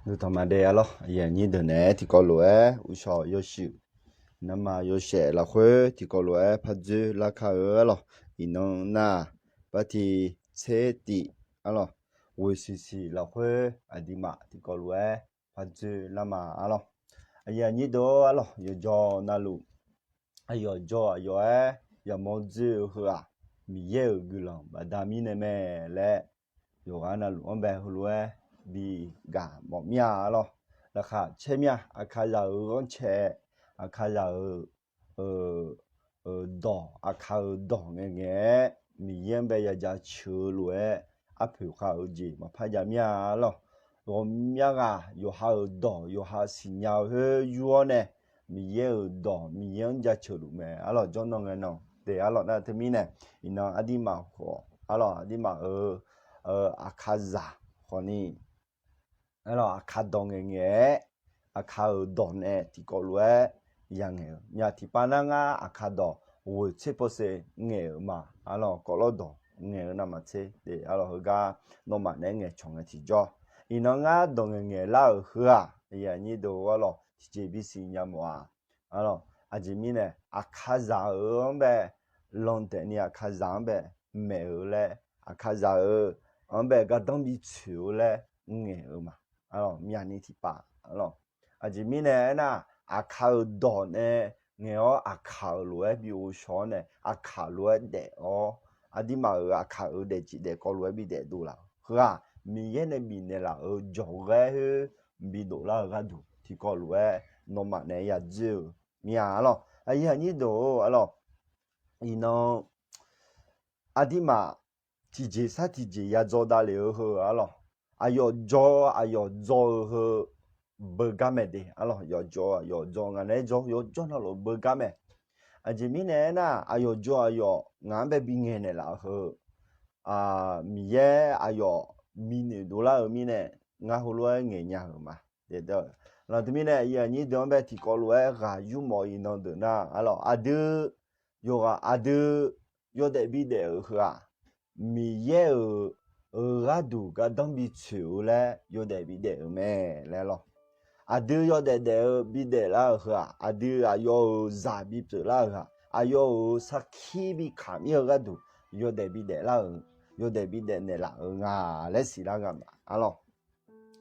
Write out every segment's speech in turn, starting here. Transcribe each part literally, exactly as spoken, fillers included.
Duqtaq maqdaef arlawr, aqyuif aqnyir deuq naeq-aer tiqkawv lof-aer uqshawq yawshuif, narma yawshaef lafkhoer tiqkawv lof-aer pardzoer larkar-eu arlawr. Iqnan nar-aq, bartiv tser tif arlawr, ghoeq siqsiq lafkhoer aqduimaf tiqkawv lof-aer pardzoer lar ma arlawr. Aqyuif aqnyir deuq arlawr, yawqjawq navluf aqyawf jawr aqyawf-aer yamawr dzoer-eu heu-aq, Miqyaer-euq guiqlanq baqda mirnae mae laer, yawqghaq navluf-anr bae heulof-aer bi gaq mawf mir-a arlawr. Laqkhaq caer mir-a, Aqkaqzaq-euq ghanrcae, Aqkaqzaq-euq dawq, Aqkaq-euq dawq ngaeqngaeq-aer Miqyaer-anr bae yajaceuq-eu lof-aer arpoeq khav-eu jeq maqpar jav mir-a arlawr. Ghawqmya ghaq yawqha-euq dawq yawqha siqnya-eu khoer yur-awr nae, Miqyaer-euq dawq Miqyaer-anr jaceuq luf mae arlawr. Jawrnan ngae nan te arlawr nar teumirnae, iqnan aqduimaf khawf arlawr, aqduimaf-euq Aqkaqzaq khawfni arlawr, Aqkaq dawq ngaeqngaeq-aer, Aqkaq-euq dawq nae tiqkawv lof-aer yangaeq-eu nya. Tiqpav nar ngar Aqkaq dawq ghoeq tser pawshe ngaeq-euq ma arlawr, kawvlawr dawq ngaeq-eu navmaqtser te arlawr, heugar nawmaf naeq-aer ngaeqcawq ngae tiqjawr. Iqnan ngar dawq ngaeqngaeq lar-euq heu-aq, aqyuif aqnyir deuq arlawr, tiqjeq bisiq nya mawf-a arlawr. Aqjeq mirnae, Aqkaqzaq-euq-anr bae landaeq ni Aqkaqzaq-anr bae maeq-eu laer, Aqkaqzaq-euq-anr bae gardanr bitsoeq-eu laer ngaeq-eu ma arlawr, myavni tiqpav arlawr. Aqjeq mirnae aernar, Aqkaq-euq dawq nae ngaeq-awr Aqkaq-euq lof-aer bi ghovshaw-awr nae Aqkaq lof-aer daef-awr, aqduimaf-euq Aqkaq-euq daefjeq daefkawv lof-aer bidaef dovlaf-eu heu-aq, Miqyaer nae bifnaeq laf-euq jawqghaer khoer bidof lar-eu gharduq tiqkawv lof-aer nawmaf naeq-aer yadzoer-eu mir-a arlawr. Aqyuif aqnyir deuq-or arlawr, iqnan aqduimaf tiqjeq sar tiqjeq yadzaw davlef-eu heu arlawr, aqyawf jawr-eu aqyawf dzaw-eu heu beugar mae de arlawr. Yawf jawr-eu aqyawf dzaw, ngaq naeq-aer jawr, yawjawr navluf beugar mae. Aqjeq mirnae aernar, aqyawf jawr-eu aqyawf ngaq-anr bae bingaeq naeqlaf-eu heu Miqyaer aqyawf binoeq dovlar-eu mirnae, ngar heulof-aer ngaeq nya-euq ma. Lawq teumirnae aqyuif aqnyir deuq-anr bae tiqkawv lof-aer ghaq yurmawf-eu iqnan deuq nar arlawr, aqdui yawqghaq aqdui yawdaef bidaef-euq heu-aq, Miqyaer-euq gharduq gardanr bitsoeq-eu laer yawdaef bidaef-euq mae laer lawr. Aqdui yawdaef daef-eu bidaef lar-euq heu-aq, aqdui aqyawf-euq zaq bipyeuf lar-euq heu-aq, aqyawf-euq sarkir bikaq mir-eu gharduq yawdaef bidaef lar-euq, yawdaef bidaef naeqlaf-euq nga laer siqlar nga ma arlawr.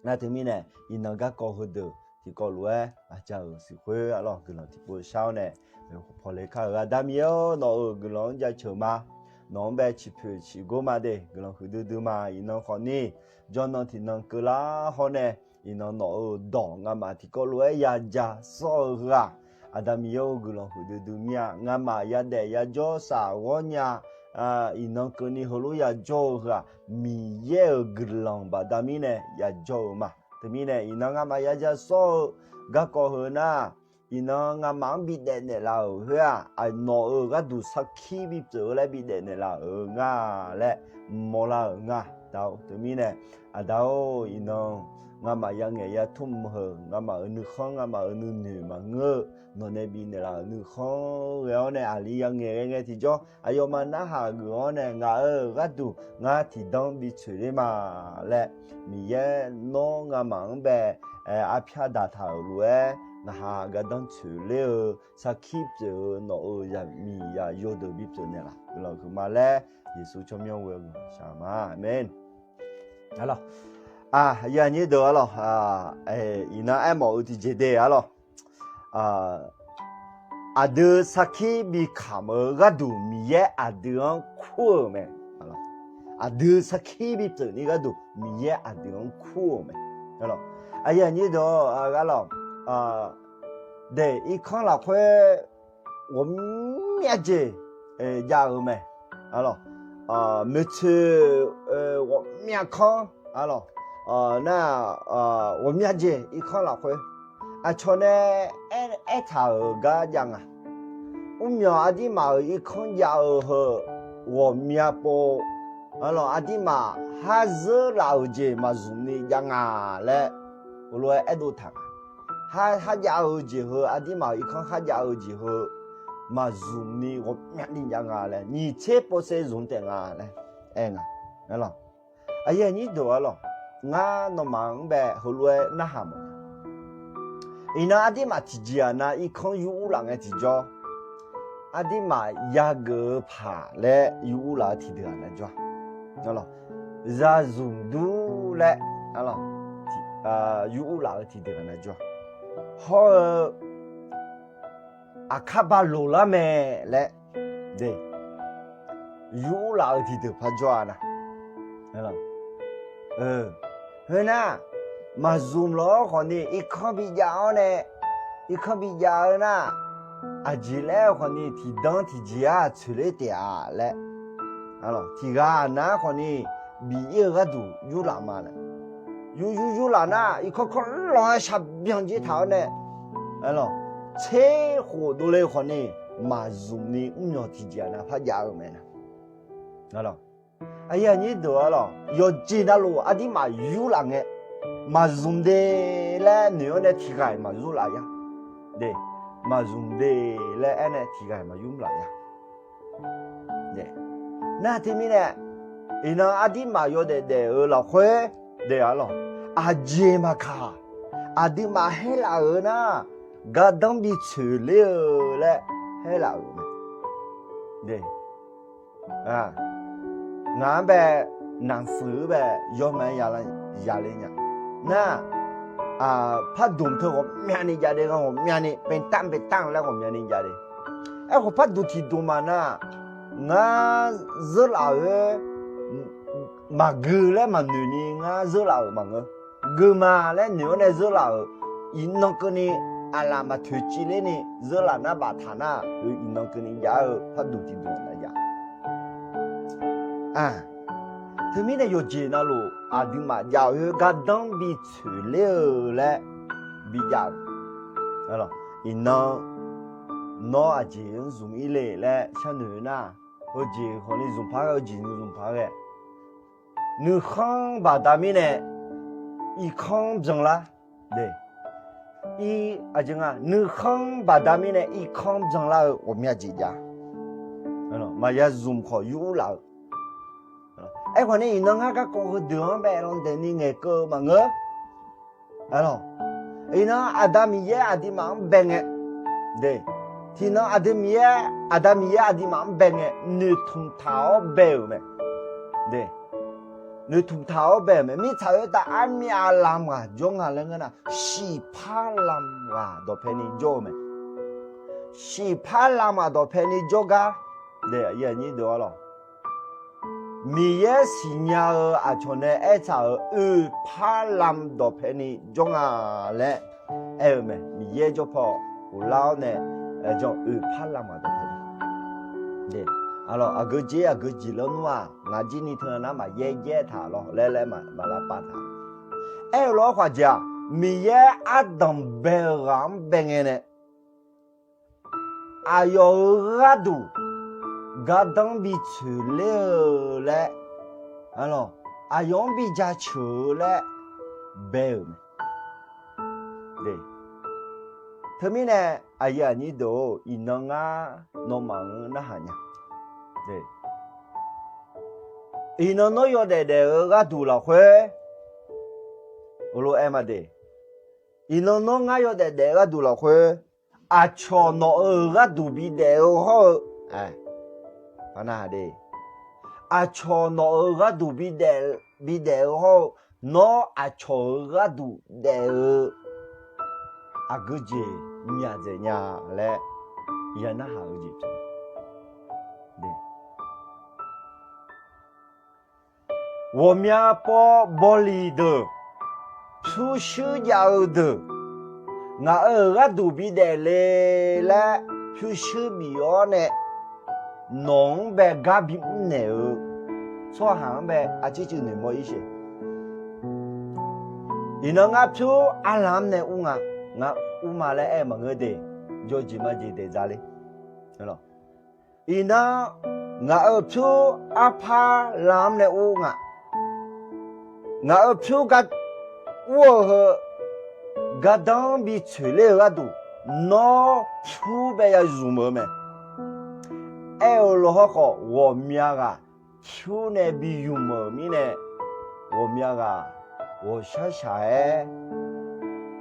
Nar teumirnae, iqnan garkawv heudeuq tiqkawv lof-aer aqja-euq siq khoer arlawr guiqlanq tiqpov shar-awr nae, pawqle kar-euq Aqda Miqyaer-or, nawq-euq guiqlanq-anr jaceuq ma. Nawq-anr bae ciqpoeq ciqgor ma de, guiqlanq huiqdui dui ma. Iqnan khawfni jawrnan tiqnan keuvlar hawr nae, iqnan nawq-euq dawq ngamaf tiqkawv lof-aer yaja sawr-eu heu-aq, Aqda Miqyaer-or, guiqlanq huiqdui dui mir-a. Ngamaf yadaef yajawr saf ghawrnya iqnan keuvni heulof yajawr-eu heu-aq, Miqyaer-euq guiqlanq baqda mirnae yajawr-eu ma. Teumirnae iqnan ngamaf yaja sawr-eu garkawv heu nar, iqnan ngamaf-anr bidaef naeqlaf-euq khoer-aq, nawq-euq gharduq sarkir bipyeuf-eu laer bidaef naeqlaf-euq nga laer mawrlar-euq nga. Teumirnae, Aqda-or, iqnan ngamaf yangaeq yatmr heu, ngamaf-euq nuikhanr, ngamaf-euq nuinoeq maqngeur-eu, nawq nae bifnaeq laf-euq nuikhanr ghae-awr nae aqli yangaeq ghae ngae tiqjawr, aqyawfmaf narhaq geuf-awr nae ngaq-euq gharduq ngar tiqdanr bitsoeq ler ma laer, Miqyaer nawr ngamaf-anr bae arpyar daqtaq-euq lof-aer ngaqha gardanr tsoeq ler-eu sarkir pyeuf-eu nawq-euq zaqmiq zaqyo deuq bipyeuf naeqlaf guiqlanq huiqma laer, Yeqsur tsawrmyanr ghoe-eu guiqlanq shaq ma. Aqmeq. Arlawr, aqyuif aqnyir deuq arlawr, iqnan aermawf-eu tiqjeq de arlawr. Aqdui sarkir bikamq-eu gharduq Miqyaer aqdui-anr kur-euq mae. Aqdui sarkir bipyeuf ni gharduq Miqyaer aqdui-anr kur-euq mae. Aqyuif aqnyir deuq arlawr, daeq irkanr lafkhoer ghawqmya jeq jav-eu mae. Arlawr, moeqtsoeq ghawqmya kanr, arlawr, nar ghawqmya jeq irkanr lafkhoer aqcawq nae aertaq-euq gar jav nga. Mrmyawq aqdirmaf-euq irkanr jav-eu heu ghawqmya pov, arlawr, aqdirmaf har zeur laf-euq jeq maqzmq ni jav nga laer heulof-aer aerdov taq nga. Har, harjav-eu jeq heu, aqdirmaf-euq irkanr harjav-eu jeq heu maqzmq ni ghawqmyani jav nga laer, nyiq tser pov ser zmq taef nga laer aer nga. Aqyuif aqnyir deuq arlawr, ngar nawmaf-anr bae heulof-aer narhaq mawf-a. Iqnan aqdirmaf tiqjeq-aq na irkanr yur urlaf ngae tiqjawr, aqdirmaf yageuf-eu paq laer yur urlaf-eu tiqdeuq-aq na jawr-a. Zaqzmq dur laer yur urlaf-eu tiqdeuq-aq na jawr-a. Hawr-eu aqkar ba loqlar mae laer de, yur urlaf-eu tiqdeuq par jawr-a na. Khoernar, maqzmq lawq-awr khawfni irkanr bijav-awr nae, irkanr bijav-eu nar, aqjeq laer-eu khawfni tiqdan tiqjeq-aq tsoeqler taef-a laer, tiqghaq nar khawfni bif ir-eu gharduq yurlaf ma laer, yur yur yurlaf nar irkanr kanr lanr-aer shaqbyan jir taq-awr nae, tser khof dovle khawfni maqzmq ni mrmyawq tiqjeq-aq na par jav-eu mae na. Aqyuif aqnyir deuq-ar lawq, yawqjeq navluf aqdirmaf yurlaf ngae, maqzmq de laer noeq-awr nae tiqghaq-iq maqyurlaf ya. De, maqzmq de laer aernae tiqghaq-iq maqyurlaf ya. Nar teumirnae, iqnan aqdirmaf yawdaef daef-eu lafkhoer de-ar lawq, aqjeq maqkaq, aqduimaf haerlaf-euq nar, gardanr bi tsoeq ler-eu laer haerlaf-euq mae. Ngaq-anr bae, naqsuiq-eu bae, yawmaeq ya le nya. Nar, parduq teu ghawqmyani jav de, gha ghawqmyani, baeqtanr baeqtanr laer ghawqmyani jav de. Aerkhawf parduq tiqdmq maqnar, ngar zeurlaf-eu maqgeu laer maqnoeq ni ngar zeurlaf-euq maqngeur. Geu ma laer noeq-awr nae zeurlaf-euq, iqnan keuvni aqlaf maqtoeq civ ler ni zeurlaf nar baftaq nar, iqnan keuvni jav-eu parduq tiqdmq nar jav. Teumirnae yawqjeq navluf aqduimaf jav-eu gardanr bi tsoeq ler-eu laer bijav-euq. Iqnan nawr aqjeq-anr zmq ir le laer sharnoeq-eu nar, heujeq khawfni zmq par ghae, heujeq ni zmq par ghae. Nuikhanr baqda mirnae irkanr byanlar. De, aqjeq nga, nuikhanr baqda mirnae irkanr byanlar-eu ghawqmya jeq jav. Maqya zmq khawf yur laf-eu. Aerkhawf ni iqnan ngar garkawv heudeuq-anr bae landaeq ni ngaeqkeuv-eu maqngeur. Iqnan Aqda Miqyaer aqduimaf-anr bae ngae, de, tiqnan Aqda Miqyaer, Aqda Miqyaer aqduimaf-anr bae ngae noeqtmq taq-awr bae-euq mae. De, noeqtmq taq-awr bae-euq mae. Mirtsaq khoertav armyav lam ghaq jawr nga laer ngeur nar, shiqpar lam ghaq dawqpae ni jawr-eu mae. Shiqpar lam ghaq dawqpae ni jawrgar, de, Miqyaer siqnya-eu aqcawq nae aertaq-euq oeqpar lam dawqpae ni jawr nga laer aer-eu mae. Miqyaer jawrpaw ghoflar-awr nae, oeqpar lam ghaq dawqpae ni. Aqgeujeq aqgeujeq lanr nmr-aq, ngaq jir ni teunav nar maqyaer jaer taq lawr laer laer maqlavpav taq. Aer-eu lof-aer khawf jeq-aq, Miqyaer ardanq bae-eu ghaq-anr bae ngae nae, aqyawf-euq gharduq gardanr bi tsoeq ler-eu laer, aqyawf-anr bi jaceuq-eu laer bae-euq mae. Teumirnae aqyuif aqnyir deuq-or, iqnan ngar nawmaf-anr narhaq nya. Iqnan nawr yawdaef daef-eu gharduq lafkhoer, heulof-aer ma de. Iqnan nawr ngar yawdaef daef-eu gharduq lafkhoer, aqcawq nawq-euq gharduq bidaef-eu hawr-eu, aqcawq nawq-euq gharduq bidaef-eu hawr-eu, nawr aqcawq-euq gharduq daef-eu aqgeujeq myaq dzaeq nya laer ya narhaq-eu jeq pyeuf. Ghawqmya paw bawliq deuq, pyurshuir jav-eu deuq, ngaq-euq gharduq bidaef le laer pyurshuir bif-awr nae, nawq-anr bae gar bimr naeq-eu tsawrhaq-anr bae arcircuiv noeqmawr ir sheq. Iqnan ngar pyur arlamq nae ur nga, ngar ur ma laer aer-eu maqngeur de, jawrjeq majeq daeq dzaq le. Iqnan ngaq-euq pyur arpar lamq nae ur nga. Ngaq-euq pyur gar ur-eu heu gardanr bi tsoeq ler-eu gharduq, nawr pyur bae ya zmq-eu mae. Aer-eu lawhawr khawf, ghawqmya ghaq pyur nae bi zmq-euq mirnae, ghawqmya ghaq ghawqshaq shaq-aer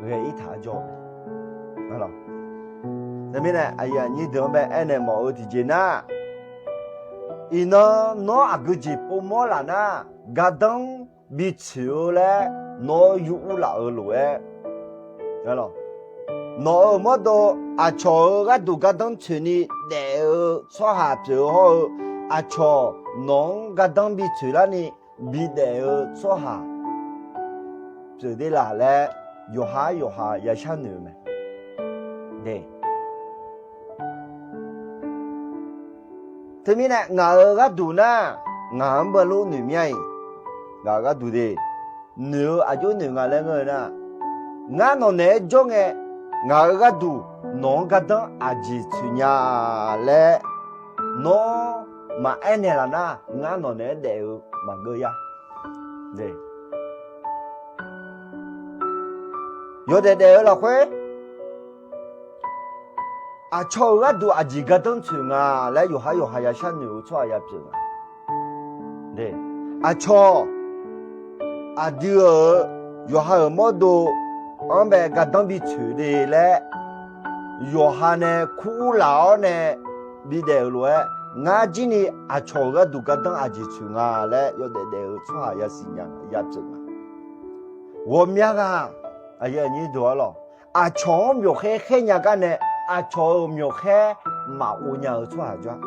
ghae-ir taq-aer jawr-eu mae. Teumirnae aqyuif aqnyir deuq-anr bae aernaeq mawf-eu tiqjeq nar, iqnan nawr aqgeu jeq povmawr laf nar, gardanr bitsoeq-eu laer nawr yur urlaf-eu lof-aer, nawq-euq mawrdo aqcawq-euq gharduq gardanr tsoeqni daef-eu tsawrhaq pyeuf-eu hawr-eu, aqcawq nawq-anr gardanr bitsoeq larni bidaef-eu tsawrhaq pyeuf de laf laer, yawqha-aer yawqha yashar noeq-eu mae. Teumirnae ngaq-euq gharduq nar, ngaq-anr beulof noeq mir-a-iq, ngaq-euq gharduq de, noeq-eu aqjox noeq nga laer ngeur-eu nar, ngar nawq naeq-aer jawr ngae, ngaq-euq gharduq nawq-anr gardanr aqjeq tsoeq nya laer nawr maqaer naeqlaf nar, ngar nawq naeq-aer daef-eu maqgeur ya. Yawdaef daef-eu lafkhoer, aqcawq-euq gharduq aqjeq gardanr tsoeq nga laer yawqha yawqha yashar noeq-eu tsawrhaq ya pyeuf nga. Aqcawq aqdui-euq yawqha-euq mawrdo-anr bae gardanr bitsoeq de laer, yawqha nae kur laf-awr nae bidaef-euq lof-aer, ngar jirni aqcawq-euq gharduq gardanr aqjeq tsoeq nga laer yawdaef daef-eu tsawrhaq yasiq nya ya pyeuf nga. Ghawqmya ghaq, aqyuif aqnyir deuq-ar lawq, aqcawq-anr myawqkhaer khaer nya gar nae, aqcawq-euq myawqkhaer maqghov nya-eu tsawrhaq jawr-a.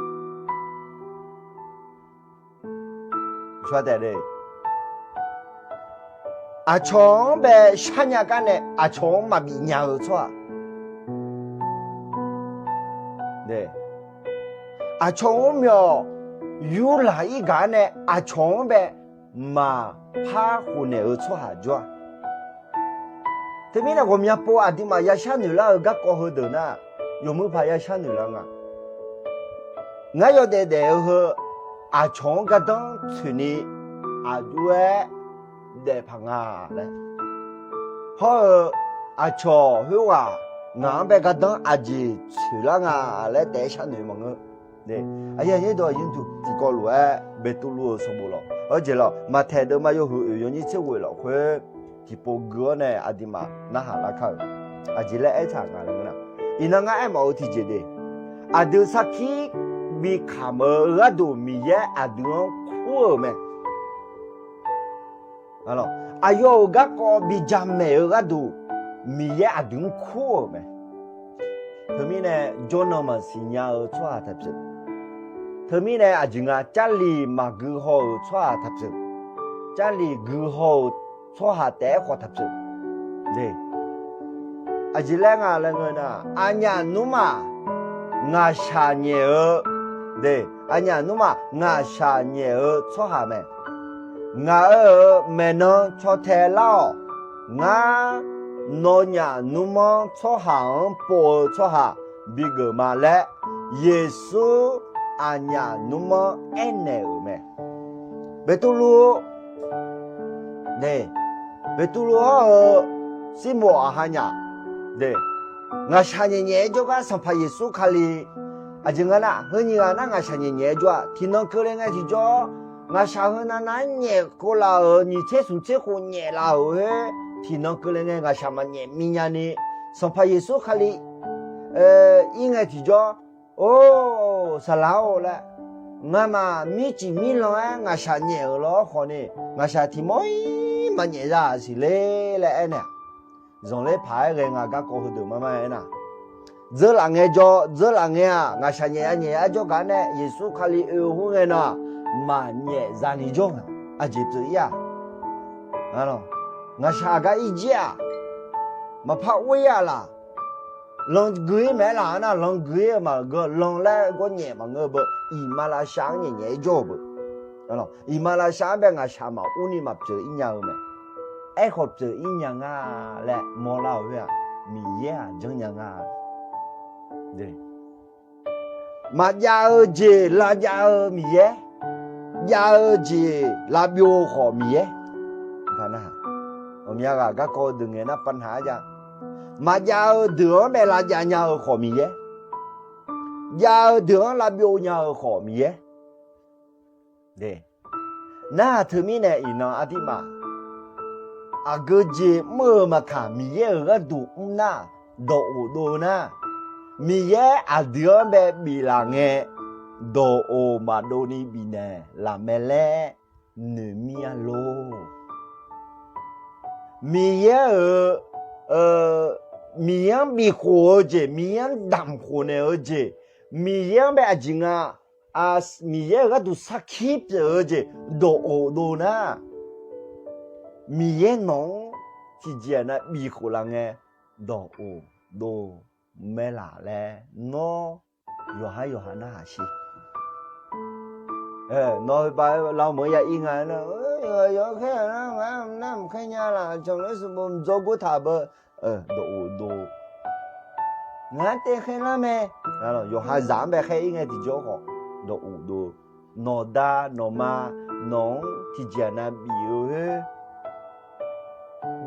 Aqcawq-anr bae sharnya gar nae aqcawq-anr maqbif nya-eu tsawrhaq, aqcawq-anr myawq yurlaq-ir gaq-ar nae aqcawq-anr bae maqpar khofnaeq-eu tsawrhaq jawr-a. Teumirnae ghawqmya pov aqduimaf yashar noeq lar-eu garkawv heudeuq nar, yawmuiq paq yashar noeq lar nga. Ngar yawdaef daef-eu heu, aqcawq-anr gardanr tsoeqni aqjox-aer daef paq nga laer, hawr-eu aqcawq khoerghaq ngaq-anr bae gardanr aqjeq tsoeq lar nga laer taef-aer sharnoeq maqngeur. Aqyuif aqnyir deuq, aqyuif aqnyir deuq, tiqkawv lof-aer Beqtuvluv-euq sanqbof lawq, hawr jeq lawq, Maqtaeq deuvma yawhuiq oeq yawnyir tser ghoeq lafkhoer tiqpov gui-awr nae aqduimaf narhaq lar kar-euq. Aqjeq laer aertaq nga laer ngeur nar, iqnan ngar aermawf-eu tiqjeq de, aqdui sarkir bi kamq-eu gharduq Miqyaer aqdui-anr kur-euq mae. Aqyawf-euq garkawv bi jamaeq-eu gharduq Miqyaer aqdui-anr kur-euq mae. Teumirnae jawrnan maqsiq nya-eu tsawrhaq taq pyeuf. Teumirnae aqjeq nga, Jarlif maqgui haw-euq tsawrhaq taq pyeuf. Jarlif gui haw-euq tsawrhaq taef-aer khawf taq pyeuf. Aqjeq laer nga laer ngeur nar, aqnyaf nmr-aq, ngaqshaq nyaef-eu, aqnyaf nmr-aq ngaqshaq nyaef-eu tsawrhaq mae. Ngaq-euq maeqnan caw tae lar-awq. Ngar nawnyaf nmr-anr tsawrhaq-anr pov-eu tsawrhaq bigeuf ma laer, Yeqsur aqnyaf nmr-anr aernaeq-euq mae. Beqtuvluv, Beqtuvluv hawr-eu Sirmoq aqha nyaf, ngaqshaq nyaef nyaef-aer jawrgar Sanqpaq Yeqsur Kali, aqjeq nga nar, heu nyiq ghaq nar ngaqshaq nyaef nyaef-aer jawr-a. Tiqnan keuvle ngae tiqjawr, ngaqshaq heunav nav-aer nyaef keuv laf-euq, nyiq tser smq tser khof nyaef laf-euq khoer, tiqnan keuvle ngae ngaqshaq maqnyaef minya ni, Sanqpaq Yeqsur Kali ir ngae tiqjawr, Or, saqlaq-or laer, ngamaf mircif mirlan-aer ngaqshaq nyaef-euq lawr khawf ni, ngaqshaq tiq mawr-ir maqnyaef za-aq siqler laer aernaeq-aq, zanqler paq-aer ghae nga garkawv heudeuq mar mar aernar, dzeurlaf ngae jawr, dzeurlaf ngae-aq, ngaqshaq nyaef-a nyaef-aer jawrgar nae Yeqsur Kali oe-eu khoer ngae nan-aq, maqnyaef zani jawr nga. Aqjeq pyeuf-ir-aq, ngaqshaq aqgar irjir-aq, maqpar ur-ir-aq laq. Lan gui-ir maeq-aer laf-anr nar, lan gui-ir-eu maqgeur, lan laer gawr nyaef maqngeur-eu beu, iqmalavshav-anr nyaef nyaef-aer jawr-eu beu. Iqmalavshav-anr bae ngaqshaq maqur ni maqpyeuf-ir nya-eu mae. Aerkhawf pyeuf-ir nya nga laer mawrlar-euq khoer-aq, Miqyaer-aq janrnya nga. Maqjav-eu jeq lavjav-eu Miqyaer, jav-eu jeq lavbyov-eu khawf Miqyaer. Aqmya ghaq garkawv deuq ngae nar pavnaq-aer jav. Maqjav-eu deuq-anr bae lavjav nya-eu khawf Miqyaer, jav-eu deuq-anr lavbyov nya-eu khawf Miqyaer. Narhaq teumirnae iqnan ardirmaf aqgeu jeq mr-euq maqkaq, Miqyaer-euq gharduq mr nar, dawq of dov-eu nar, Miqyaer aqdui-anr bae biflaf ngae, dawq of maqdov ni bifnaeq laf mae laer noeqmir-a lor. Miqyaer-euq, Miqyaer-anr bifkhof-eu jeq, Miqyaer-anr damq khof naeq-eu jeq, Miqyaer-anr bae aqjeq nga, Miqyaer-euq gharduq sarkir pyeuf-eu jeq dawq of dov nar, Miqyaer nawq-anr tiqjeq-aq nav bifkhof laf ngae, dawq of dov mae laf laer nawr yawqhar yawqha narhaq sher. Nawr heu bav-aer lavmeuq-anr ya ir nga nar, yawkhaer-aq nar ngar nar mq khaer nya laf, canqler suvbov mqdzawr gor taq beu, dawq of dov. Ngar taef khaerlar mae. Yawqha zaq-anr bae khaer ir ngae tiqjawr khawf, dawq of dov. Nawqda nawqma nawq-anr tiqjeq-aq nav bif-eu khoer,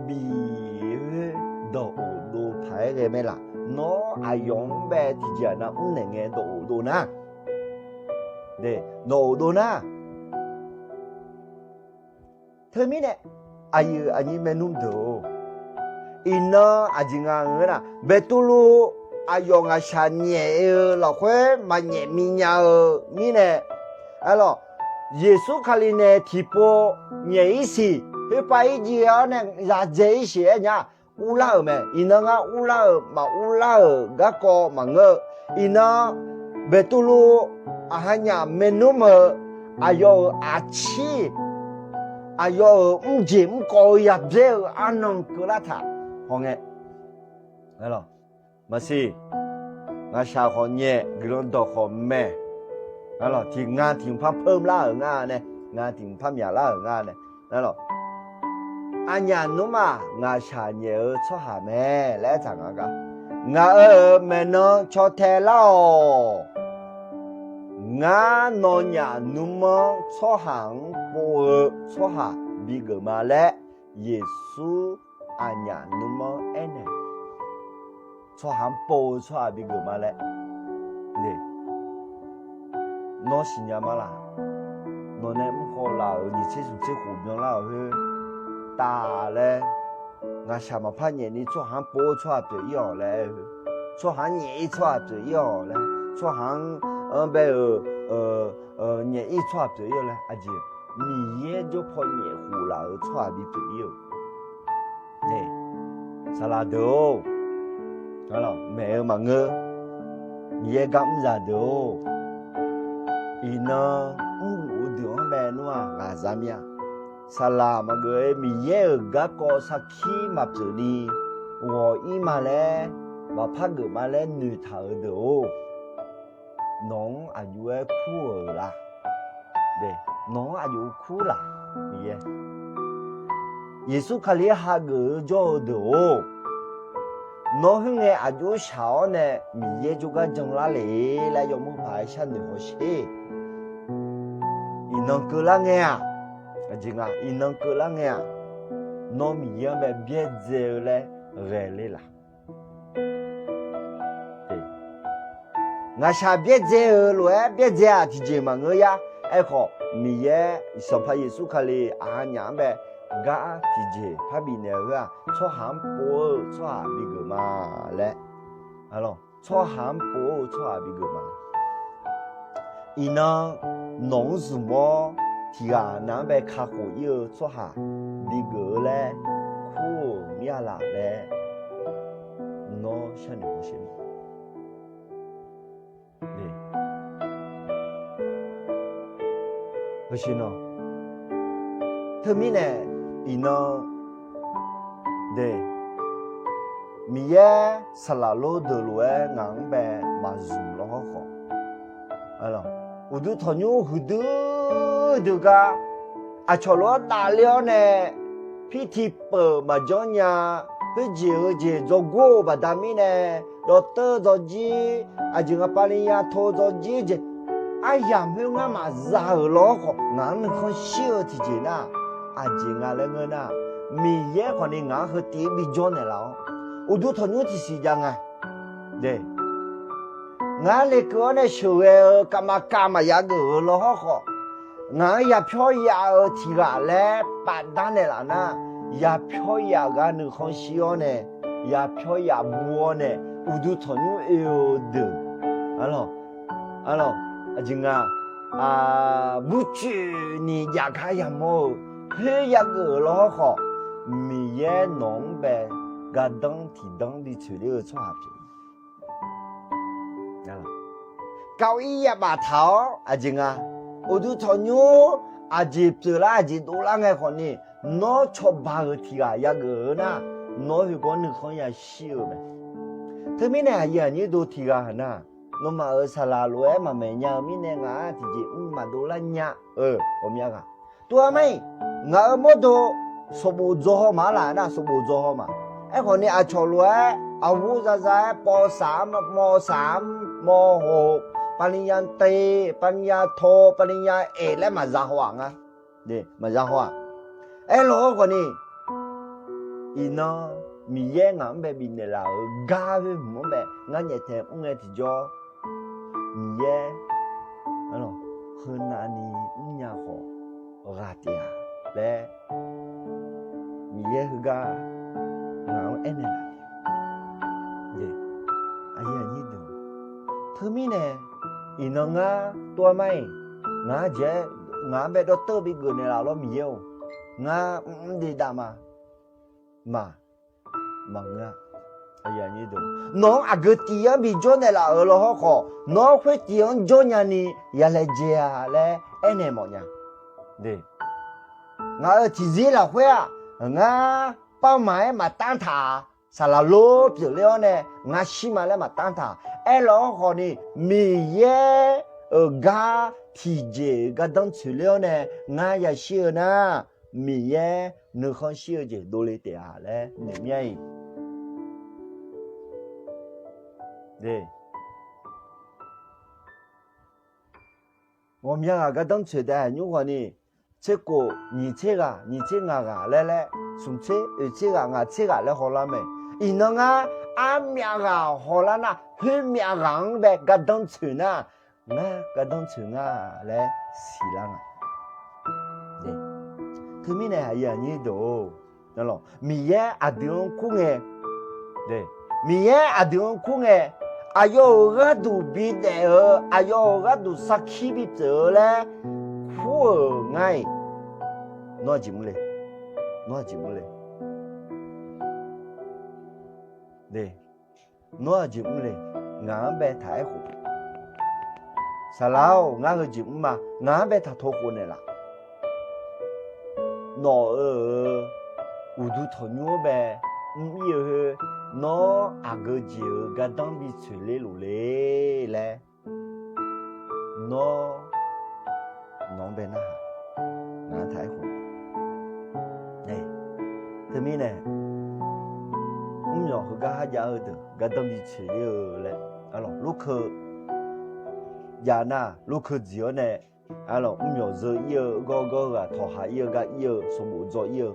bif-eu khoer dawq of dov paq-aer ghae mae laf. Nawr aqyawf-anr bae tiqjeq-aq nav mrnaeq ngae dawq of dov nar, dawq of dov nar. Teumirnae, aqyuif aqnyir maernmr deuq-or, iqnan aqjeq nga ngeur nar, Beqtuvluv aqyawf ngaqshaq nyaef-eu lafkhoer maqnyaef minya-eu mirnae, arlawq, Yeqsur Kali nae tiqpov nyaef ir siq, khoerpav ir jiv-awr nae yadzae ir siq-aer nya, urlar-euq mae. Iqnan ngar urlar-euq maqurlar-euq garkawv maqngeur-eu, iqnan Beqtuvluv aqha nyaf maernmr-eu aqyawf-euq aqcir, aqyawf-euq mrjeq mrkawv-eu yabyaer-eu arnan keuvlar taq hawngae, maqsiq, ngaqshaq khawf nyaef, guiqlanq dawq khawf maeq, tiq nga tiq mqpar peuvlar-euq nga nae, nga tiq mqpar myaqlar-euq nga nae, aqnyaf nmr-aq ngaqshaq nyaef-eu tsawrhaq mae laer aertaq nga gar, ngaq-euq maeqnan caw tae lar-awq. Ngar nawnyaf nmr-anr tsawrhaq-anr pov-eu tsawrhaq bigeuf ma laer, Yeqsur aqnyaf nmr-anr aernaeq, tsawrhaq-anr pov-eu tsawrhaq bigeuf ma laer, nawr siqnya ma laf. Nawq nae mr khawv laf-euq nyiq tser smq tser khof byanlar-euq khoer taf laer, ngaqshaq maqpar nyaef ni tsawrhaq-anr pov-eu tsawrhaq pyeuf ir-awq laer, tsawrhaq-anr nyaef ir tsawrhaq pyeuf ir-awq laer, tsawrhaq-anr bae-euq nyaef ir tsawrhaq pyeuf ir-awq laer, aqjeq Miqyaer jawr paw nyaef khof laf-euq tsawrhaq bipyeuf ir-euq. Saqlaq deuq-or, maeq-eu maqngeur. Miqyaer gar mr zaq deuq-or, iqnan mrluf-eu deuq-anr bae nmr-aq ghaqzaq mir-a. Saqlaq maqgeuf-aer Miqyaer-euq garkawv sarkir maqpyeuf ni ghawq ir ma laer, maqpar geuf ma laer noeqtaq-euq deuq-or, nawq-anr aqjox-aer kur-euq la? Nawq-anr aqjox kur laf? Miqyaer, Yeqsur Kali-aer hageuf-eu jawr-eu deuq-or, nawr khoerngae aqjox shaq-awr nae Miqyaer jawrgar janlar le laer yawmuiq paq-aer sharnoeq hawsher. Iqnan keuvlar ngae-aq, aqjeq nga iqnan keuvlar ngae-aq, nawr Miqyaer-anr bae byaerdzae-eu laer ghae ler laf? Ngaqshaq byaerdzae-euq lof-aer byaerdzae-aq tiqjeq maqngeur yar. Aerkhawf Miqyaer Sanqpaq Yeqsur Kali aqha nyaf-anr bae gar tiqjeq parbif naeq-eu khoer-aq, tsawrhaq-anr pov-eu tsawrhaq bigeuf ma laer, tsawrhaq-anr pov-eu tsawrhaq bigeuf ma. Iqnan nawq-anr zmq-awr tiqghaq nav-anr bae kakhof ir-eu tsawrhaq bigeuf-eu laer kur-euq mir-a laf laer nawr sharnoeq hawsher ma. Teumirnae iqnan de, Miqyaer saqlaq lor deuq lof-aer ngaq-anr bae maqzmq lawr hawrkhawf, uqduq tanqnymr huiqdui dui gar aqcawq lof-aer davler-awr nae, pirtiq peuq maqjanr nya, khoerjeq heujeq dzawgor-eu baqda mirnae, yawteuv dzawjir, aqjeq nga pavlinya to dzawjir jeq, aryamq khoer ngar maqza-euq lawr khawf ngaq-anr nuikhanr shir-eu tiqjeq nar, aqjeq nga laer ngeur nar, Miqyaer khawfni ngaq-anr heu tiv-aer bijawr naeqlaf-awr, uqduq tanqnymr tiqsiq jav nga. Ngar lekeuv-awr nae sheuqghae-eu kavmaqkav maqya geuf-euq lawr hawrkhawf, ngaq-anr yapyawr ya-eu tiqghaq laer pafdar naeqlaf nar, yaqpyawr yaqgha nuikhanr shir-awr nae, yaqpyawr yaqbu-awr nae, uqduq tanqnymr oe-eu deuq, arlawq, arlawq, aqjeq nga, burcoeq ni jav gar yamawr-eu, khoer yageuf-euq lawr hawrkhawf, Miqyaer nawq-anr bae gardanr tiqdanr bi tsoeq ler-eu tsawrhaq pyeuf. Kav-ir yabaf taq-awr aqjeq nga, uqduq tanqnymr aqjeq pyeuflar aqjeq dovlar ngae khawfni, nawr cawba-euq tiq ghaq yageuf-eu nar, nawr khoergar nuikhanr yashir-eu mae. Teumirnae aqyuif aqnyir dov tiq ghaq haq nar, nawmaf-euq saqlaq lof-aer maqmaeq nya-eu mirnae ngaq-anr tiqjeq mr maqdov lar nya-eu ghawqmya ghaq. Tov-aer mar-iq, ngaq-euq mawrdo sanqbof dzaw haw ma-ar laf nar, sanqbof dzaw haw ma. Aerkhawfni aqcawq lof-aer aqhur zaza-aer pawv saq-ar, mawr saq-ar, mawr haw, pavlinya te, pavlinya taw, pavlinya aeq laer maqza haw-aq nga. Maqza haw-aq. Aerlawq-awr khawfni, iqnan Miqyaer ngaq-anr bae bifnaeq laf-euq gar khoer hmq-anr bae ngar nyaeftaeq mr ngae tiqjawr, Miqyaer, arlawq, heunavni mrnya khawf ghaq taef-a laer, Miqyaer heugar ngaq-anr aernaeq laf-euq. Teumirnae, iqnan ngar tov-aer mar-iq, ngaq-anr jeq-aer, ngaq-anr bae dawrteu bigeuf naeqlaf lawr Miqyaer-or, ngar mrmr dedav ma. Maq, maqngeur-a. Nawq-anr aqgeu tif-anr bijawr naeqlaf-euq lawr hawrkhawf, nawr khoer tif-anr jawr nyani ya laejae-a laer aernaeq mawfnya. Ngaq-euq tiqzir lafkhoer-aq, ngar pavmaq-aer maqtanr taq-a. Saqlaq lor pyeufler-awr nae ngar shir ma laer maqtanr taq. Aerlawq-anr khawfni, Miqyaer-euq gar tiqjeq-euq gardanr tsoeq ler-awr nae ngar yashir-eu nar, Miqyaer nuikhanr shir-eu jeq dovle taef-a laer noeq mir-a-iq. Ghawqmya ghaq gardanr tsoeq taef nymr khawfni, tserkhof nyiq tser ghaq, nyiq tser ngaq ghaq laer laer, smq tser oeq tser ghaq, ngaq tser ghaq laer hawlar mae. Iqnan ngar armyav ghaq hawlar nar, khoermyav ghaq-anr bae gardanr tsoeq nar, ngar gardanr tsoeq nga laer siqlar nga. Teumirnae aqyuif aqnyir deuq-or, Miqyaer aqdui-anr kur ngae, Miqyaer aqdui-anr kur ngae, aqyawf-euq gharduq bidaef-eu, aqyawf-euq gharduq sarkir bipyeuf-eu laer kur-euq ngar-iq, nawr aqjeq mr le? Nawr aqjeq mr le? Nawr aqjeq mr le? Ngaq-anr bae taq-aer khof. Saqlaq-or, ngar heujeq mr ma. Ngaq-anr bae taq taq khof naeqlaf. Nawq-euq uqduq tanqnymr-anr bae mr-ir-eu khoer, nawr aqgeu jeq-euq gardanr bi tsoeq ler luf le laer, nawr, nawq-anr bae narhaq. Ngaq-anr taq-aer khof. Teumirnae, mrmyawq heugar kharjav-eu deuq gardanr bi tsoeq ler-eu laer, arlawq, lorkeuv jav nar, lorkeuv dziq-awr nae, arlawq, mrmyawq zeu ir-eu gawr gawr-eu ghaq, tawqha ir-eu gar ir-eu, sanqbof dzaw ir-eu,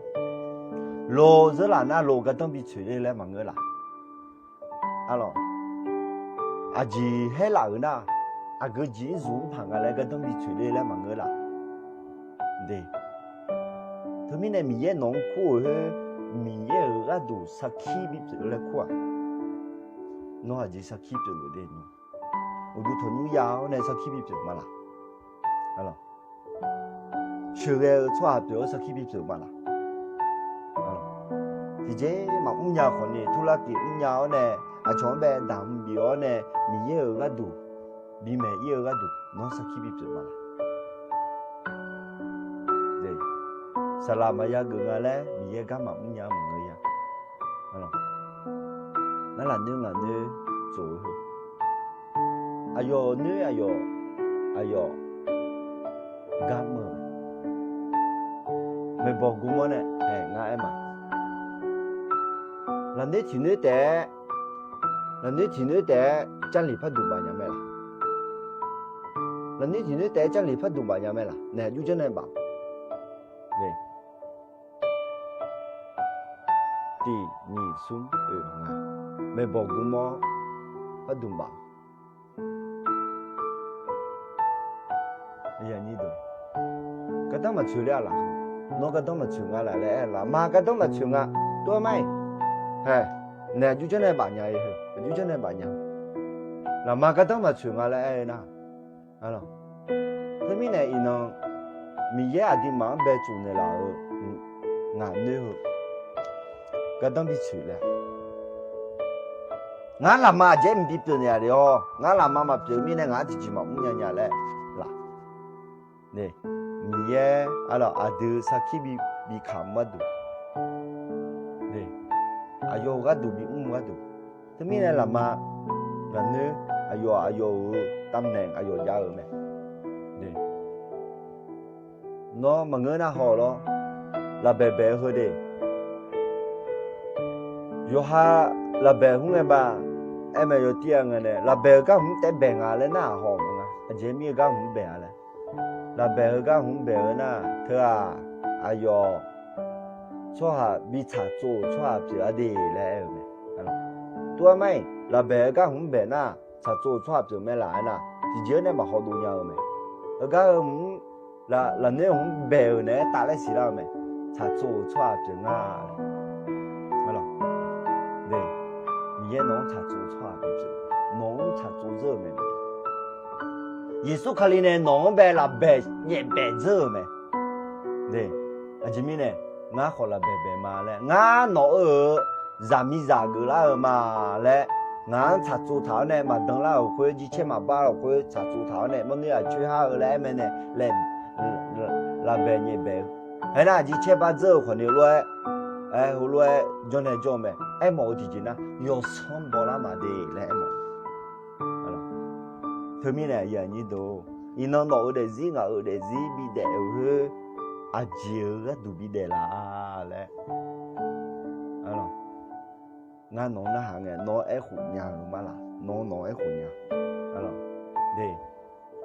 loq zeur laf nar loq gardanr bi tsoeq ler laer maqngeur laf. Arlawq, aqjeq haer laf-euq nar, aqgeu jeq-ir zmq-anr paq nga laer gardanr bi tsoeq ler laer maqngeur laf. Teumirnae Miqyaer nawq-anr kur-euq khoer, Miqyaer-euq gharduq sarkir bipyeuf-eu laer kur-aq, nawr aqjeq sarkir pyeuf-eu de nmr. Uqduq tanqnymr ya-awr nae sarkir bipyeuf ma laq? Sheuqghae-eu tsawrhaq pyeuf-awr sarkir bipyeuf ma laq? Tiqjeq maqmr nya khawfni, turlar tiq mr nya-awr nae, aqcawq-anr bae daq mq bif-awr nae, Miqyaer-euq gharduq, bimaeq ir-eu gharduq nawr sarkir bipyeuf ma laq? Saqlaq maqya geuf nga laer Miqyaer gar maqmr nya-anr maqngeur ya. Ngar lafnoer ngaq noer tsof-eu heu, aqyawf noer aqyawf, aqyawf gar mr-eu mae. Maeqbawq gmr-awr nae, ae, ngar aer ma. Lafnoer tiq noer taef-aer, lafnoer tiq noer taef-aer Jarlif par duq baf nya mae laq? Lafnoer tiq noer taef-aer Jarlif par duq baf nya mae laq? Nae jur janr nae baf. Tiq nyiq smr oeq nga, maeqbawq gmr-awr par duq baf. Gardanr maqtsoeq ler-a laq? Nawr gardanr maqtsoeq nga laf laer aer-eu laf, ma gardanr maqtsoeq nga. Tov-aer mar-iq, hae, naeq aqjur janrnae baf nya-eu, aqjur janrnae baf nya. Laf ma gardanr maqtsoeq nga laer aer-eu nar, teumirnae iqnan Miqyaer aqduimaf-anr bae tsofnaeq laf-euq ngaq noer heu gardanr bitsoeq laer, ngar lafma aqjeq mqbi pyeuf naeq-a de-awr, ngar lafma maqpyeuf mirnae ngaq-anr tiqjeq maqmr nya nya laer laf. Miqyaer arlawq aqdui sarkir bi, bi kamq gharduq, aqyawf-euq gharduq bi mr gharduq. Teumirnae lafma ngaq noer aqyawf aqyawf-euq tavnaeq aqyawf jav-eu mae. Nawr maqngeur nar haw lawr, lafbaeq baeq-eu heu de. Yawqha lafbaeq hmr ngae ba, aer mae yawtir-a ngae nae lafbaeq-eu gar hmq taef baeq nga laer nar-aq haw maqnga. Aqjeq mir-eu gar hmq baeq-a laer, lafbaeq-eu gar hmq baeq-eu nar teu-aq, aqyawf tsawrhaq bi tsaqtsov-euq tsawrhaq pyeuf-a de laer aer-eu mae. Tov-aer mar-iq lafbaeq-eu gar hmq baeq nar tsaqtsov-euq tsawrhaq pyeuf mae laf aer nar, tiqjeq-anr nae maqhaw dov nya-eu mae. Heugar-eu hmq, lafnoer hmq baeq-euq naeq-aer tafler siqlar-eu mae. Tsaqtsov-euq tsawrhaq pyeuf nga laer. Miqyaer nawq-anr tsaqtsov-eu tsawrhaq pyeuf, nawq-anr tsaqtsov dzeur-euq mae. Yeqsur Kali nae nawq-anr bae lafbaeq nyaefbaeq dzeur-euq mae. Aqjeq mirnae ngar khawf lafbaeq baeq ma laer, ngar nawq-eu-euq zaqmiqzaq geuflar-eu ma laer, ngaq-anr tsaqtsov taq-awr nae maqdan lar-euq khoer, jircaer maqbar-euq khoer tsaqtsov taq-awr nae mawrnoer aqcoer har-eu laer aer mae nae laer, lafbaeq nyaefbaeq-eu. Aernar jircaer bar dzeur-eu khawf ni lof-aer, aer heulof-aer janrnae jawr-eu mae. Aermawf-eu tiqjeq nar yawsanr bawlar maqde laer aermawf. Teumirnae aqyuif aqnyir deuq, iqnan nawq-euq daefzir ngaq-euq daefzir bidaef-euq khoer, aqjeq-euq gharduq bidaef laf laer. Ngar nawq-anr narhaq ngae nawr aerkhof nya-eu ma laf, nawq-anr nawq-anr aerkhof nya.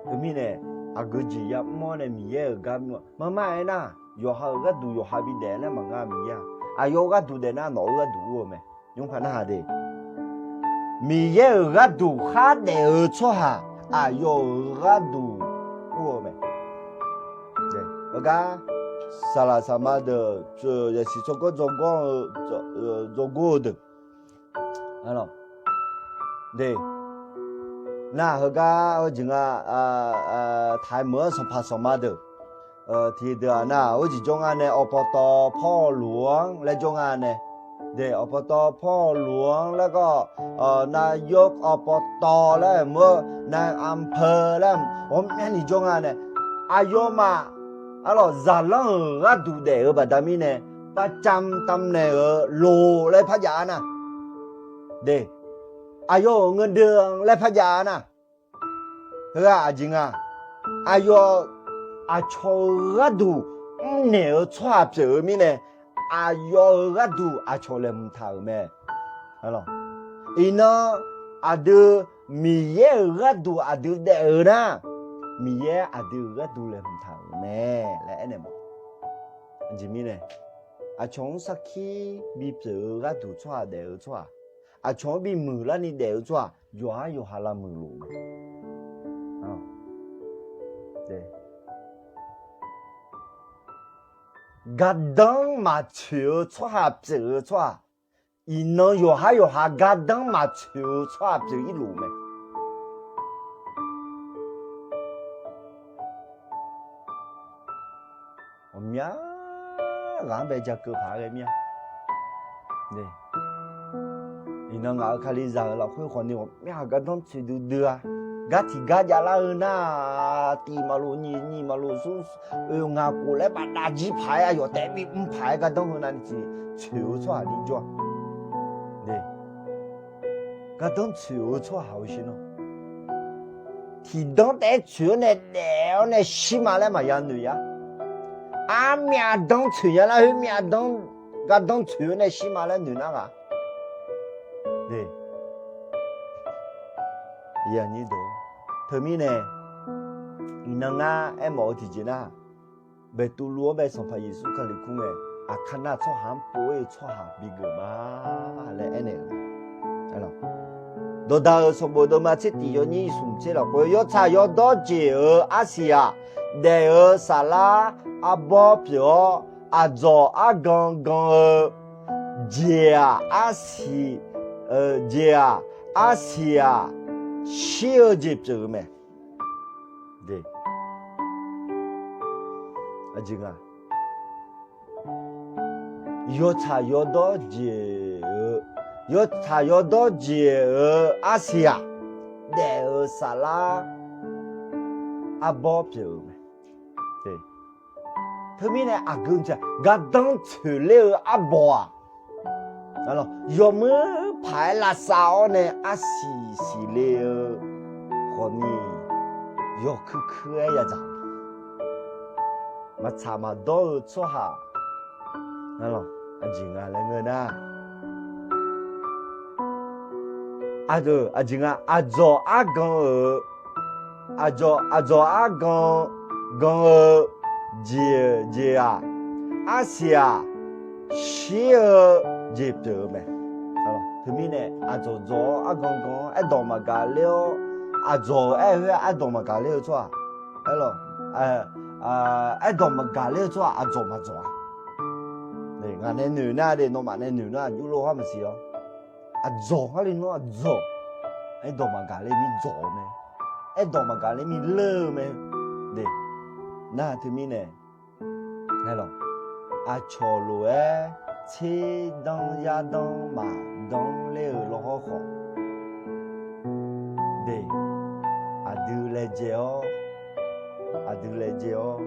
Teumirnae aqgeu jeq yamr-awr nae Miqyaer-euq gar mr-eu marmar aernar, yawqha-euq gharduq yawqha bidaef laer maqnga Miqyaer-aq. Aqyawf-euq gharduq daef nar nawq-euq gharduq ur-eu mae. Nymrpaq narhaq de, Miqyaer-euq gharduq khar daef-eu tsawrhaq aqyawf-euq gharduq ur-eu mae. Heugar saqlaq saqma deuq, yasiq tsawrganr dzawrganr-eu, dzawrgor-eu deuq, nar heugar heujeq nga, taqmeuq-anr sanqpaq sanqma deuq, tiqdeuq-aq nar heujeq jawr nga nae awqpawtawv pawrluf-anr laer jawr nga nae, de awqpawtawv pawrluf-anr laer gar, nav yawr awqpawtawv laer mur-eu nav anpeu laer ghawqmyani jawr nga nae, aqyawfmaf arlawq zaqlanr-euq gharduq daef-eu baqda mirnae, bavcam tamnaeq-euq loq laer par jav-a nar, de aqyawf-euq ngeudeuv laer par jav-a nar, heugar aqjeq nga, aqyawf aqcawq-euq gharduq mrnaeq-eu tsawrhaq pyeuf-eu mirnae, aqyawf-euq gharduq aqcawq laeqhmq taq-euq mae. Iqnan aqdui Miqyaer-euq gharduq aqdui daef-eu nar, Miqyaer aqdui-euq gharduq laeqhmq taq-euq mae laer aernaeq ma. Aqjeq mirnae aqcawq-anr sarkir bipyeuf-eu gharduq tsawrhaq daef-eu tsawrhaq, aqcawq-anr bimuiq larni daef-eu tsawrhaq yawqhar yawqha lavmuiq luf mae. Gardanr maqtsoeq-eu tsawrhaq pyeuf-eu tsawrhaq, iqnan yawqhar yawqha gardanr maqtsoeq-eu tsawrhaq pyeuf-ir luf mae. Ghawqmya ghaq-anr bae ja keuv paq-aer ghae mir-a. Iqnan ngaq-euq Kalizaq-euq lafkhoer khawf ni ghawqmya gardanr tsoeq duidui-a. Gar tiqgar javlar-eu nar, tiq maqlof nyiq, nyiq maqlof smr, oeq ngaq khof laer bafdav jir paq-aer aqyawf taef-aer bimr paq-aer gardanr heu navni tiq tsoeq-eu tsawrhaq ni jawr-a. Gardanr tsoeq-eu tsawrhaq-eu shir nar, tiqdanr taef-aer tsoeq-awr nae daef-awr nae shir ma laer maqya noeq yar. Armyav danr tsoeq nya lar khoer myav danr, gardanr tsoeq-awr nae shir ma laer noeq nar ghaq. Teumirnae iqnan ngar aermawf-eu tiqjeq nar, Beqtuvluv-anr bae Sanqpaq Yeqsur Kali kur ngae, aqkar nar tsawrhaq-anr pov-ir-eu tsawrhaq bigeuf ma laer aernaeq-euq. Dawqdaq-euq sanqbof deuvma tser tiq yawnyir smq tser lafkhoer yawtsaq yawdawr jeq-euq arsiq-aq, daef-euq saflar arbawr pyeuf-awr, aqdzawq argan gan-eu jeq-aq arsiq, jeq-aq arsiq-aq shir-eu jeq pyeuf-eu mae. Aqjeq nga, yawtsaq yawdawr jeq-eu, yawtsaq yawdawr jeq-euq arsiq-aq, daef-euq saflar arbawr pyeuf-eu mae. Teumirnae aqgeu maqsiq, gardanr tsoeqler-eu arbawr-aq, yawmuir paq-aer lavsav-awr nae arsiq siqle-eu khawfni, yawkuir kuir-aer yadzaq-eu, maqtsaq maqdawr-eu tsawrhaq, aqjeq nga laer ngeur nar, aqjeq nga, aqdzawq argan-euq, aqdzawq, aqdzawq argan gan-eu jeq, jeq-aq, arsiq-aq shir-eu jeq pyeuf-eu mae. Teumirnae aqdzawq dzawq-awr argan gan-awr aerdawq maqgaq ler-awr, aqdzawq-euq aer-eu khoer-aq aerdawq maqgaq ler-eu tsawrhaq, aerdawq maqgaq ler-eu tsawrhaq aqdzawq maqdzawq-a. Ngaq nae noeq nar de, nawmaf nae noeq nar aqjox lof-aer maqsiq-awr, aqdzawq ngar le nawr aqdzawq, aerdawq maqgaq ler mir dzawq-eu mae, aerdawq maqgaq ler mir leur-eu mae. Nar teumirnae aqcawq lof-aer tserdanr yardanr maqdanr ler-eu lawrhawr khawf, de, aqdui laejae-awr, aqdui laejae-awr,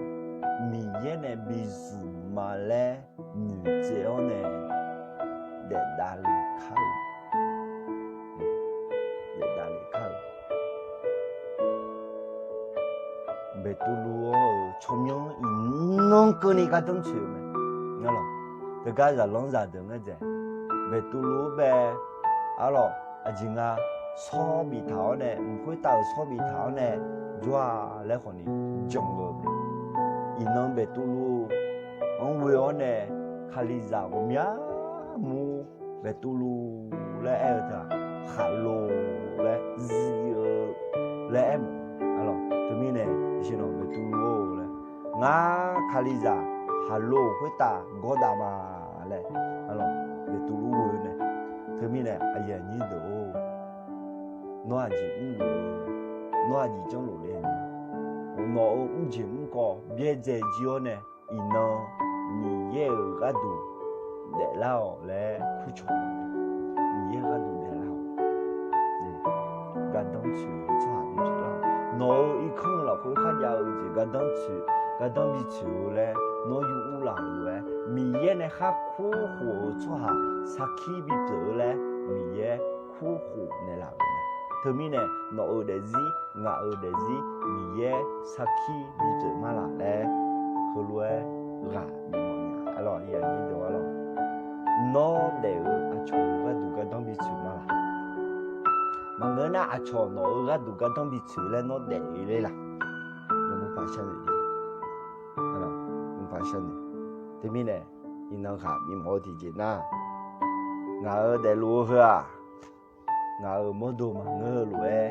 Miqyaer nae bi zmq ma laer noeqtsaev-awr nae daefdav le kar-eu, daefdav le kar-eu. Beqtuvluv-awr-euq tsawrmyanr iqnan keuvni gardanr tsoeq-eu mae. Teugar zaqlanr zaqdeuq ngae dzaeq, Beqtuvluv-anr bae, arlawq, aqjeq nga, shawr biftaq-awr nae, mq khoertav-euq shawr biftaq-awr nae jawr-a laer khawfni jan-eu mae. Iqnan Beqtuvluv-anr ghoe-awr nae, Kalizaq ghawqmya mur Beqtuvluv laer aer-eu teu-aq, khaqlo laer zir-eu laer aer ma. Teumirnae, Beqtuvluv-or laer, ngar Kalizaq khaqlo khoertav gawrdav ma laer, Beqtuvluv ghoe-eu nae, teumirnae aqyuif aqnyir deuq-or, nawr aqjeq mrluf-eu, nawr aqjeq janrluf le-eu, nawq-euq mrjeq mrkawv byaerdzae jir-awr nae, iqnan Miqyaer-euq gharduq daeflar-awq laer kurcawq, Miqyaer-euq gharduq daeflar-awq. Gardanr tsoeq-eu tsawrhaq bipyeuf lar-awq. Nawq-euq irkanr-eu lafkhoer kharjav-eu jeq gardanr tsoeq, gardanr bitsoeq-eu laer nawr yur ur laf-euq lof-aer, Miqyaer nae khar kurkhof-eu tsawrhaq sarkir bipyeuf-eu laer Miqyaer kurkhof naeqlaf-euq mae. Teumirnae nawq-euq daefzir, ngaq-euq daefzir Miqyaer sarkir bipyeuf ma laf laer heulof-aer ghaq bif mawf nya. Nawr daef-eu aqcawq-euq gharduq gardanr bitsoeq ma laf. Maqngeur nar aqcawq nawq-euq gharduq gardanr bitsoeq laer nawr daef-eu ler laf. Mqpaq sharnoeq, mqpaq sharnoeq. Teumirnae iqnan ghaq bif mawf-eu tiqjeq nar, ngaq-euq daefluf-eu heu-aq, ngaq-euq mawrdo maqngeur-eu lof-aer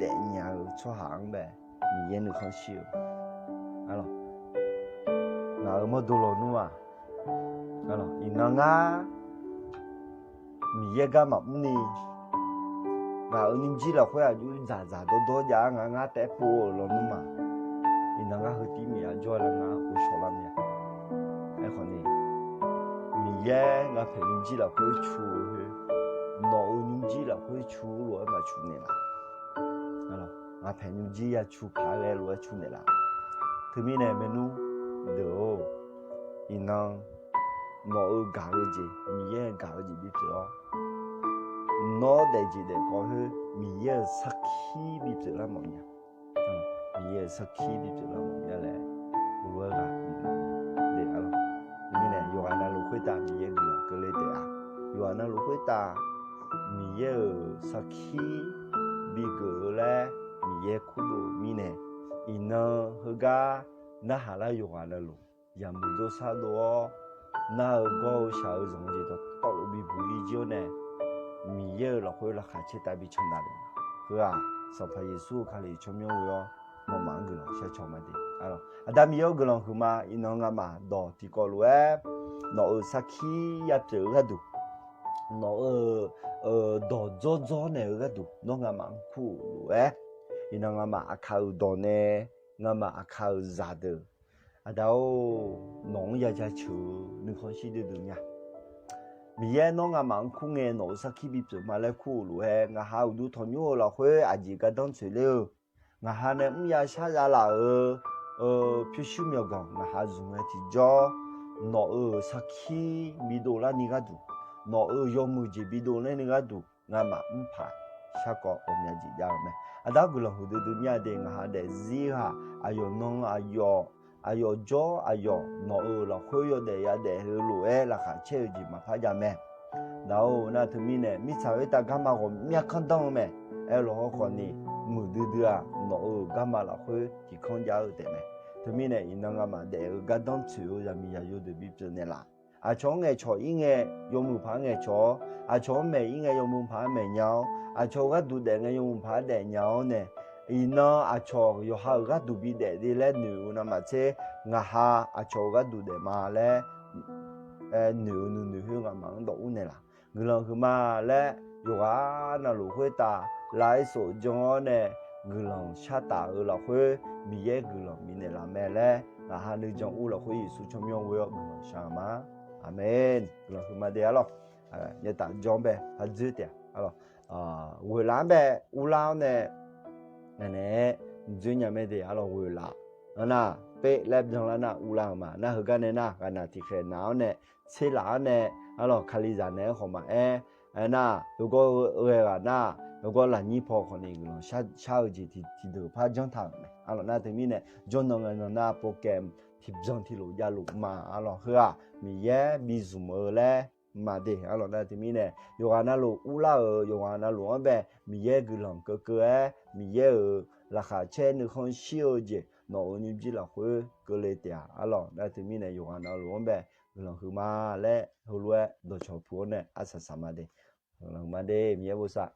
daefnya-eu tsawrhaq-anr bae, Miqyaer nuikhanr shir-eu. Ngaq-euq mawrdo lawnmr-aq, iqnan ngar Miqyaer gar maqmr ni, ngaq-euq nymrjir lafkhoer aqjox dzaqdzaq dawrdawr jav-ar nga ngar taef pov-euq lawnmr-aq, iqnan ngar heu tir miqya jawr-a laer ngar ghovshaw lar mir-a. Aerkhawfni, Miqyaer ngaq paeq nymrjir lafkhoer cu-eu khoer, nawq-euq nymrjir lafkhoer cu-eu lof-aer maqcu naeqlaf. Ngaq paeq nymrjir ya cu paq-aer ghae lof-aer cu naeqlaf. Teumirnae maernmr deuq-or, iqnan nawq-euq gaq-eu jeq, Miqyaer-euq gaq-eu jeq bipyeuf-awr, nawr daefjeq daefkawv khoer Miqyaer-euq sarkir bipyeuf lar mawf nya. Miqyaer-euq sarkir bipyeuf lar mawf nya laer heulof-aer ghaq bif mawf nya. Teumirnae yawqghaq navluf khoertav Miqyaer guiqlanq keuvle taef-a. Yawqghaq navluf khoertav Miqyaer-euq sarkir bigeuf-eu laer Miqyaer kurdov-eu mirnae, iqnan heugar narhaq lar yawqghaq navluf yaqmuiq dov sar dov-awr, nar-eu gawr-eu shaq-eu zanq-eu jeq dawqtawvluf bibuq-ir jir-awr nae, Miqyaer-euq lafkhoer laqkhaq caertav bi can dav le. Heu-aq, Sanqpaq Yeqsur-eu Kali tsawrmyanr ghoe-awr nawmaf-anr guiqlanq shar caw ma de. Aqda Miqyaer-or, guiqlanq huiqma. Iqnan ngamaf dawq tiqkawv lof-aer, nawq-euq sarkir yapyeuf-eu gharduq, nawq-euq dawq dzawrdzawr naeq-eu gharduq nawr ngamaf-anr kur-euq lof-aer, iqnan ngamaf aqkaq-euq dawq nae, ngamaf aqkaq-euq zaqdeuq, Aqda-or, nawq-anr ya jaceuq-eu nuikhanr shir duidui nya. Miqyaer nawr ngamaf-anr kur ngae nawq-euq sarkir bipyeuf ma laer kur-euq lof-aer, ngaqha uqduq tanqnymr-eu lafkhoer aqjeq gardanr tsoeq ler-eu, ngaqha nae mr ya shar ya laf-euq pyurshuir myawqganq ngaqha zmq ngae tiqjawr, nawq-euq sarkir bidov larni gharduq, nawq-euq yawmuiq jeq bidov larni gharduq, ngamaf mrpaq sharkawv ghawqmya jeq jav-eu mae. Aqda-or, guiqlanq huiqdui dui mir-a de. Ngaqha daefzir-eu-aq, aqyawf nan aqyawf, aqyawf jawr aqyawf nawq-euq lafkhoer yawdaef yadaef-eu lof-aer laqkhaq caer-eu jeq maqpar jav mae. Nar-or, nar teumirnae mirtsaq khoertav garma ghawqmya kanr danr-eu mae. Aerlawq hawkhawf ni, muiqdui dui-aq, nawq-euq garma lafkhoer tiqkanr jav-eu taef mae. Teumirnae iqnan ngamaf daef-eu gardanr tsoeq-eu zaqmiqzaq yawdeuq bipyeuf naeqlaf. Aqcawq-anr ngaeqcawq ir ngae, yawmuiq paq-anr ngaeqcawq-awr, aqcawq-anr maeq ir ngae, yawmuiq paq-anr maeq nya-awr, aqcawq-euq gharduq daef ngae, yawmuiq paq-anr daef nya-awr nae, iqnan aqcawq yawqha-euq gharduq bidaef de laer noeq-eu navmaqtser, ngaqha aqcawq-euq gharduq daef ma laer noeq-eu nuinoeq khoer ngamaf-anr dawq ur naeqlaf. Guiqlanq huiqma laer yawqghaq navluf khoertav laf-aer sof jan-awr nae, guiqlanq shartaf-euq lafkhoer Miqyaer guiqlanq bifnaeq laf mae laer ngaqha nuijan ur lafkhoer Yeqsur tsawrmyanr ghoe-awr guiqlanq shar-eu ma. Aqmeq. Guiqlanq huiqma de arlawq. Nyaetaf jan-anr bae par dzoer taef-a arlawq. Ghoeqlaf-anr bae urlar-awr nae, naeq-aer dzoer nya mae de arlawq. Ghoeqlaf-anr nar, per laer byanlar nar urlar-euq ma. Nar heugar nae nar, ghaqnaq tiqkhaeq naq-awr nae, tserlaf-awr nae, arlawq, kalizaq naeq-aer khawf maqaer. Aernar, heugawr ghae ghaq nar, heugawr lafnyir paw khawf ni guiqlanq shar-eu jeq tiqdeuq par janr taq-euq mae. Arlawq, nar teumirnae jawrnan ngae nan nar, pov kaef tiqbyan tiqlof javluf ma. Arlawq, heu-aq Miqyaer bizmq-eu laer ma de. Arlawq, nar teumirnae yawqghaq navluf urlar-euq, yawqghaq navluf-anr bae Miqyaer guiqlanq keuvkeuv-aer, Miqyaer-euq laqkhaq caer nuikhanr shir-eu jeq nawq-euq nymrjir lafkhoer keuvle taef-a. Arlawq, nar teumirnae yawqghaq navluf-anr bae guiqlanq huiqma laer heulof-aer dawqcawq puq-awr nae arsaq saq ma de. Guiqlanq huiqma de, Miqyaer bosav.